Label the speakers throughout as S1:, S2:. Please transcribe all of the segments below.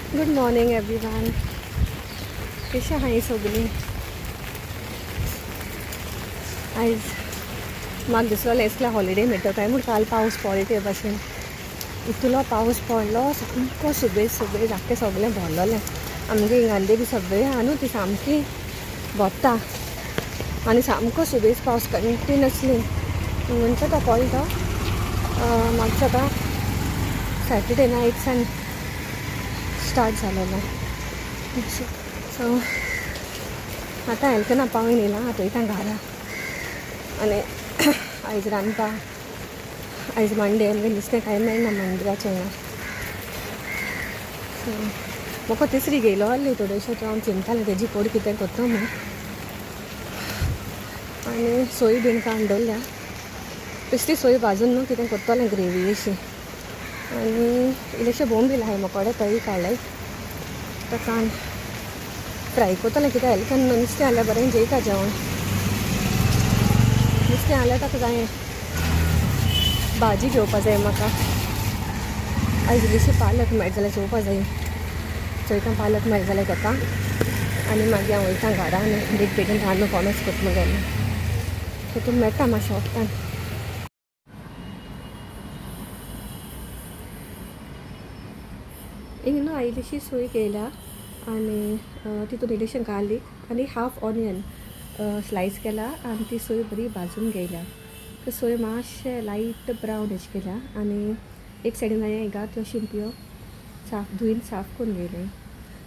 S1: Good morning everyone, कशें आहाय सगळीं? आयज म्हाका दिसलोलें इसल्या हॉलिडे मेळटा काय म्हूण. काल पावस पडलो ते भाशेन, इतलो पावस पडलो सामको सुबेज सुबेज, आख्खें सगळें भरलोलें. आमगे हिंगांदे बी सगळें आहा न्हू ती सामकी भरता आनी सामको सुबेज पावस कंटिन्युअसली म्हणटा तो पडलो तो. म्हाका दिसता सॅटर्डे नायटसान स्टार्ट जालेलो. सो आतां हेल्कना पावून येयला, आतां वयता घरा आनी आयज रांदपा. आयज मंडे, आमगे नुस्तें कांय मेळना मंदिराचें हिंगा. सो म्हाका तिसरी घेयलो आहली थोड्योश्यो, त्यो हांव चिंततालें तेजी कोड कितें करता म्हूण. आनी सोय बीन काडून दवरल्या, बेश्टी सोय भाजून न्हू कितें करतलें ग्रेवी अशी. आनी इल्लेशें बोंबील आहाय म्हाकोडे, तोय काडलाय, ताका फ्राय करतलें. कित्याक हेल्कान नुस्तें जाल्यार बरें जेयता जेवण, नुस्तें जाल्यार ताका जाय. भाजी घेवपा जाय म्हाका आयज. इल्लीशी पालक मेळटा जाल्यार चोवपा जाय. चोयता पालक मेळटा जाल्यार घेता आनी मागीर हांव वयता घरा आनी बेग बेगीन रांदून कोमेस करता मुगेलें. सो तुमी मेळटा मातशें वखदान. हिंग न्हू हांवें इल्लीशी सोय केल्या आनी तितून इल्लेशें गार्लीक आनी हाफ ऑनियन स्लायस केला आनी ती सोय बरी भाजून घेयल्या. ती सोय मातशें लायट ब्रावन अशी केल्या आनी एक सायडीन हांवें हिंगा त्यो शिंपयो साफ धुयन साफ करून घेयलें.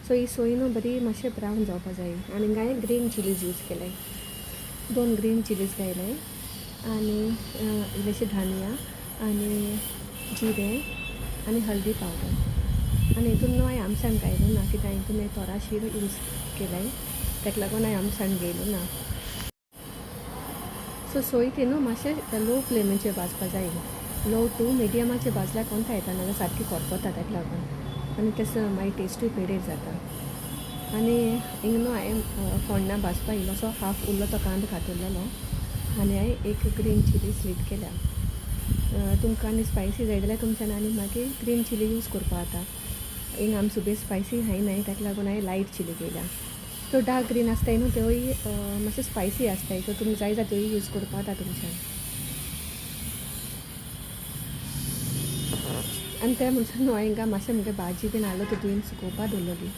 S1: सो ही सोय न्हू बरी मातशें ब्रावन जावपा जाय. आनी हिंगा हांवें ग्रीन चिलीज यूज केले, 2 ग्रीन चिलीज घायले आनी इल्लेशें धनिया आनी जिरें आनी हळदी पावडर. आनी हितून न्हू हांवें आमसाण घायलो ना, कित्याक हितून हांवें तोरा शीर यूज केलाय, ताका लागून हांवें आमसाण घेयलो ना. सो सोय ती न्हू मातशें लो फ्लेमीचेर भाजपा जाय, लो टू मिडियमाचेर भाजल्यार कोणता येता, नाजाल्यार सारकी करपता ताका लागून आनी तसो मागीर टेस्टूय पेडेर जाता. आनी हिंग न्हू हांवें फोण्णां भाजपा इल्लोसो हाफ उरलो तो कांदो कातरलेलो आनी हांवें एक ग्रीन चिली स्लीट केल्या. तुमकां आनी स्पायसी जाय जाल्यार तुमच्यान आनी मागीर ग्रीन चिली यूज करपा जाता. हिंग आमी सुबेज स्पायसी खायनाय, ताका लागून हांवें लायट चिली केल्या. त्यो डार्क ग्रीन आसताय न्हू त्योय मातशें स्पायसी आसताय, सो तुमकां जाय जाल्यार त्योय यूज करपा जाता तुमच्यान. आनी ते म्हणसर न्हू हांवें हिंगा मातशें मुगे भाजी बीन हाडलो ती धुयन सुकोवपा दवरलेली.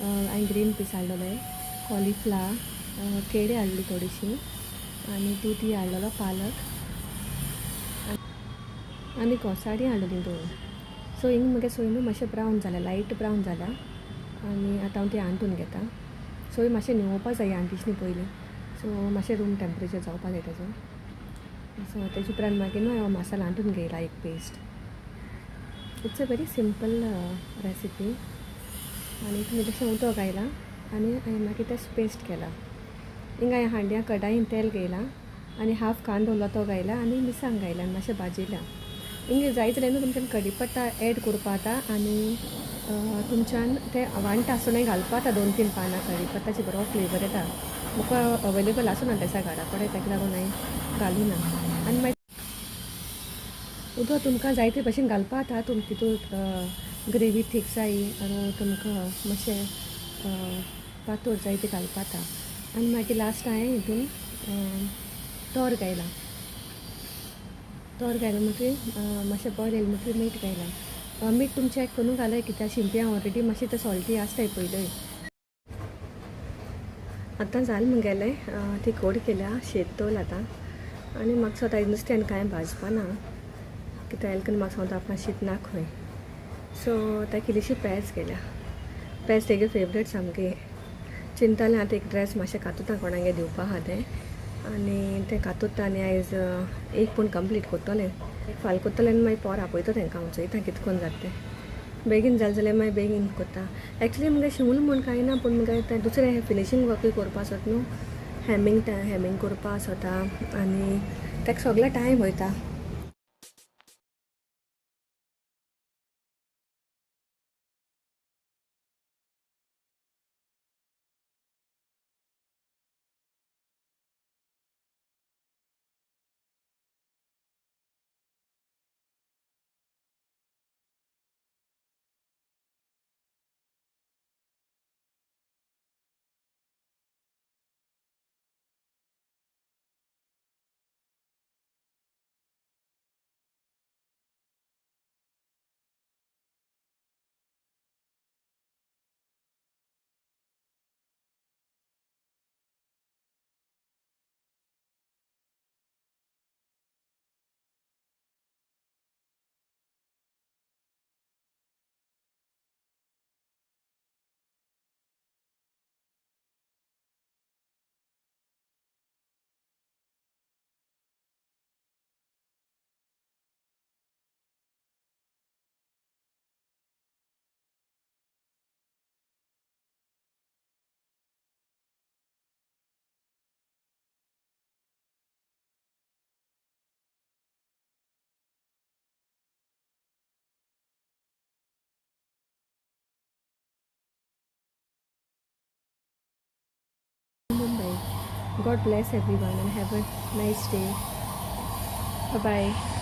S1: हांवें ग्रीन पीस हाडलेले, कॉलिफ्लावर, केळी हाडली थोडीशी आनी दुदी हाडलेलो, पालक आनी घोसाळीं हाडलेली 2. सो हिंग मुगे सोय न्हू मातशें ब्रावन जाल्या, लायट ब्रावन जाल्या आनी आतां हांव ती आंटून घेता. सोय मातशें न्हिवोवपा जाय आंटीशनी पयलीं, सो मातशें रूम टेम्परेचर जावपा जाय तेजो. सो तेजे उपरांत मागीर न्हू हांव मसाला आंटून घेयला एक paste. It's a very simple recipe. आनी तुमी तशें उदक घायलां आनी हांवें मागीर तें पेस्ट केलां. हिंगा हांवें हांड्या कडायेन तेल घेयलां आनी हाफ कांदो उरलो तो घायला आनी मिरसांग घायला आनी मातशें भाजयलां. हिंगा जाय जाल्यार न्हू तुमच्यान कडीपत्ता एड करपा जाता आनी तुमच्यान तें वांट्टा आसतनाय घालपा जाता 2-3 पानां कडीपत्ताची, बरो फ्लेवर येता. म्हाका अवेलेबल आसना तेसा घरा कडेन, ताका लागून हांवें घालूं ना. आनी मागीर उदक तुमकां जाय ते भशेन घालपा जाता, तुमकां तितून ग्रेवी थीक जाय आनी तुमकां मातशें पातळ जाय ते घालपा जाता. आनी मागीर लास्ट हांवें हितून तोर घायलां. तोर घायलें म्हणटकीर मातशें बॉयल येयलें म्हणटकीर मीठ घायलां. मीठ तुमचें चॅक करून घालाय, कित्याक शिंपयां ऑलरेडी मातशें तें सॉल्टी आसताय पयलीं. आतां जालें मुगेलें, ती कोड केल्या, शेत दवरलां आतां. आनी म्हाका दिसता आयज नुस्तें आनी कांय भाजपा ना, कित्याक एलकन म्हाका सांगता आपणा शीत ना खंय. सो ताका इल्लीशी पेज केल्या, पेज तेगे फेवरेट सामकी. चिंतालें आतां एक ड्रेस मातशें कातुता कोणागे दिवपा आहा तें, आनी तें कातुता आनी आयज एक पूण कंप्लीट करतलें, एक फाल करतलें आनी मागीर पोर आपयता तेंकां, हांव चोयता कितें करून जाता तें. बेगीन जालें जाल्यार मागीर बेगीन करता. एक्चुली मुगे शिवून म्हूण कांय ना, पूण मुगे तें दुसरें फिनिशींग वर्कूय करपा आसत न्हू, हेमिंग करपा आसता आनी ताका सगळें टायम वयता. God bless everyone and have a nice day. Bye.